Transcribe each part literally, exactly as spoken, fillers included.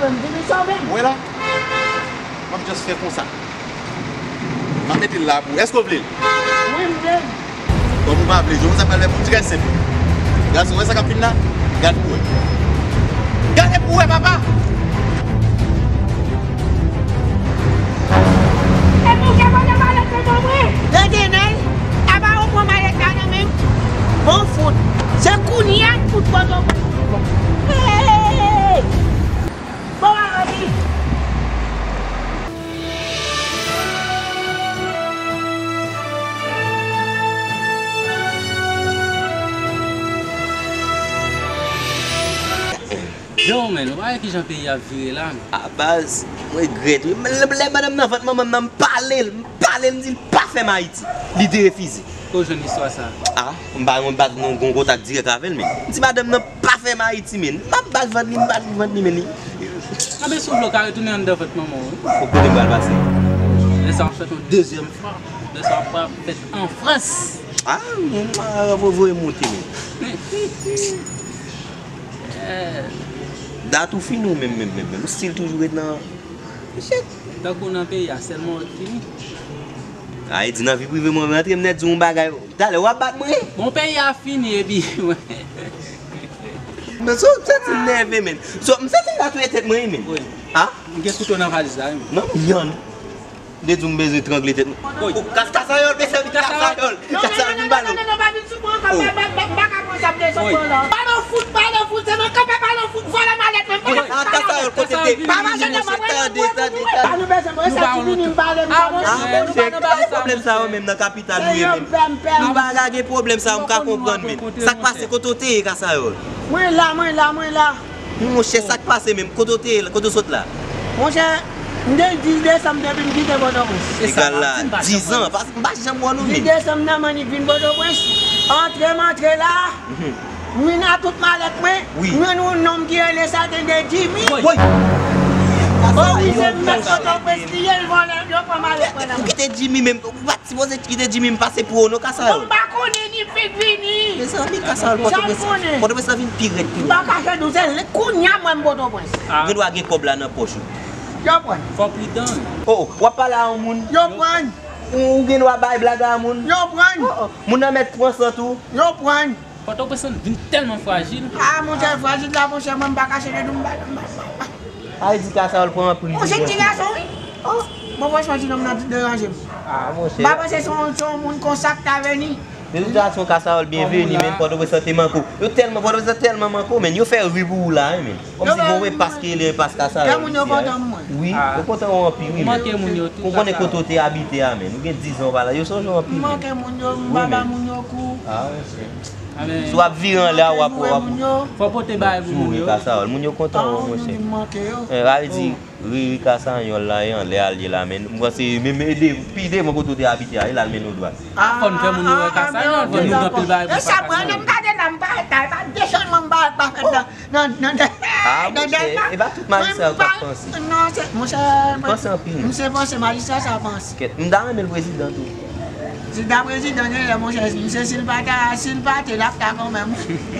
M vini sove m. Ou wè la? M ap just fè konsa. M ap mete l la pou ou. Èske w vle l? Wi, m vle l. Kòm ou pa vle jwe, sa pral fè pou trè senp. Gason, wè sa k ap vin la? Gade pou wè. Gade pou wè, papa! E pou ke mwen te pale de non mwen? Tande, Nèl, apa ou pran malèt la nan men m? Bon fout. Se kounye a m fout Pòtoprens. Hey! Bon, Arani! Yo, men, ou pa wè kijan peyi a ap vire la, men? A baz, mwen regrèt, wi. Men lè, lè madanm nan vant manman m nan, m pale l, m pale l, m di l pa fè m Ayiti. Li derefize. Kote w jwenn istwa sa a? A, m pa, m pa gen yon kontak dirèk avè l, men. M di madanm nan pa fè m Ayiti, men. M ap bat vant li, m bat vant li, men li. Anben, si w vle, w ka retounen anndan vant manman w, wi. Bon, kote m pral pase? Lè sa w ap fèt yon dezyèm fwa. Lè sa w ap fèt an Frans. A, men, m a voye monte, men. Dat ou fini ou menm, menm, menm, menm. Ou still toujou ret nan. Shit. Tankou nan peyi a, sèlman w ki fini. Ayiti, nan vi prive mwen, rantre m nèt di yon bagay. Talè, w ap bat mwen? Bon, peyi a fini, epi, mwen. Men so, m santi m nève, men. So, m santi m ka touye tèt mwen, men. Wi. A? M gen kouto nan valiz la, wi, men. Non, men, yann. Li di m bezwen trangle tèt mwen. Wi. O, kas-, kasayòl, mesye, kasayòl. Kasayòl vin bale w. Non, non, non, non, pa vin sou mwen ankò, m pa, m pa, m pa ka pran sa m bezwen pran la. Pale w fout, pale w fout, se mwen kanpe pale w fout, vòlè malèt mwen, vòlè malèt. A, kasayòl, kote te? Pa mache nan mwen, mwen, mwen, mwen, mwen. Pa nou bezwen mwen, sa ki vini m pale m. A, monchè, ki pwoblèm sa yo menm nan kapital nou ye menm? Nou pa ka gen pwoblèm sa yo, m ka konprann, men. Sa k pase, kote w te ye, kasayòl? Mwen la, mwen la, mwen la. Monchè, sa k pase menm? Kote w te ye la? Kote w sot la? Monchè, m gen dis desanm depi m kite Pòtoprens. Egal la, dis an, paske m pa janm wè w non, men. Dis desanm nan m annik vin Pòtoprens. Antre m antre la, m vin ak tout malèt mwen, m jwenn yon nonm ki rele sa tande Jimmy. Woy! O wi, se m mèt Pòtoprens li ye, l vòlè, yo pran malèt mwen nan men. Ou kite Jimmy menm, ou pa t sipoze kite Jimmy m pase pou ou non, kasayòl. Bon, m pa konnen ni fik vini. Mezanmi, kasayòl, Pòtoprens, Pòtoprens la vin pi rèd pi rèd. M pa kache nou, se kounye a m wè m Pòtoprens. Ou gen dwa gen kòb la nan pòch ou. Yo pran. Fò pridan. O, o, w ap pale a yon moun. Yo pran. Ou, ou gen dwa bay blag a moun. Yo pran. O, o, moun nan mèt pran sant ou. Yo pran. Pòtoprens lan vin tèlman frajil. A, monchè, frajil la, monchè, mwen m pa kache de nou, m pa, m pa, m pa. Ayiti, kasayòl pran anpil. Monchè, ti gason, wi. O, bon, franchman, ti nonm nan deranje m. A, monchè. M pa panse se yon, se yon moun konsa k ta vini. De tout fason, kasayòl byenveni, men Pòtoprens lan te manke w. Yo tèlman, Pòtoprens lan tèlman manke w, men. Yo fè ri pou ou la, wi, men. Kòmsi gon repas ki rele repas kasayòl isi a, wi. Wi, yo kontan w anpil, wi, men. Ou konnen kote w te abite a, men. Ou gen diz an w pa la, yo sonje w anpil, men. M manke moun yo, m pa ba moun yo kou. A, monchè. Si w ap vire anlè a, w ap, w ap. Fò pote bagay pou moun yo. Wi, kasayòl. Moun yo kontan w, monchè. Sa vle di, ri, ri kasanyòl la, e anlè a l ye la, men. M panse, menm, ede, pi devan kote w te abite a, e la l mennen w dwat. Fò n fè moun yo wè kasanyòl, fò nou gen anpil bagay pou fè kasanyòl. E sa, mwen, m gade la, m pa, pa, pa, de sèlman m pa, pa fèt nan, nan, nan, nan Dèlma. A, monchè, e pa tout majistra yo k ap panse. Non, se, monchè, panse anpil. M se panse majistra sa panse. Kèt, m ta renmen l prezidan tou. Si ta prezidan genyen, monchè, misye, si l pa ta, si l pa te, l ap ta kanmenm.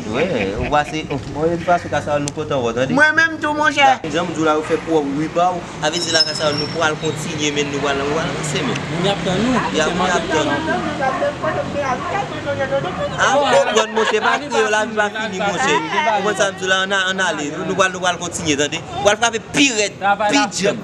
Wi, ou pase, bon, de tout fason, kasayòl nou kontan wè w, tande. Mwen menm tou, monchè. Jan m di w la, ou fè pwòp ri pa w, sa vle di la, kasayòl nou pral kontinye, men nou pral, nou pral avanse, men. Moun yo ap tann nou. Y ap, moun yo ap tann nou. A, ou konprann, monchè, pa kriye, lavi pa fini, monchè. Ou konprann sa m di w la, ann a-, ann ale, nou, nou pral, nou pral kontinye, tande. Ou pral frape pi rèd, pi djanm.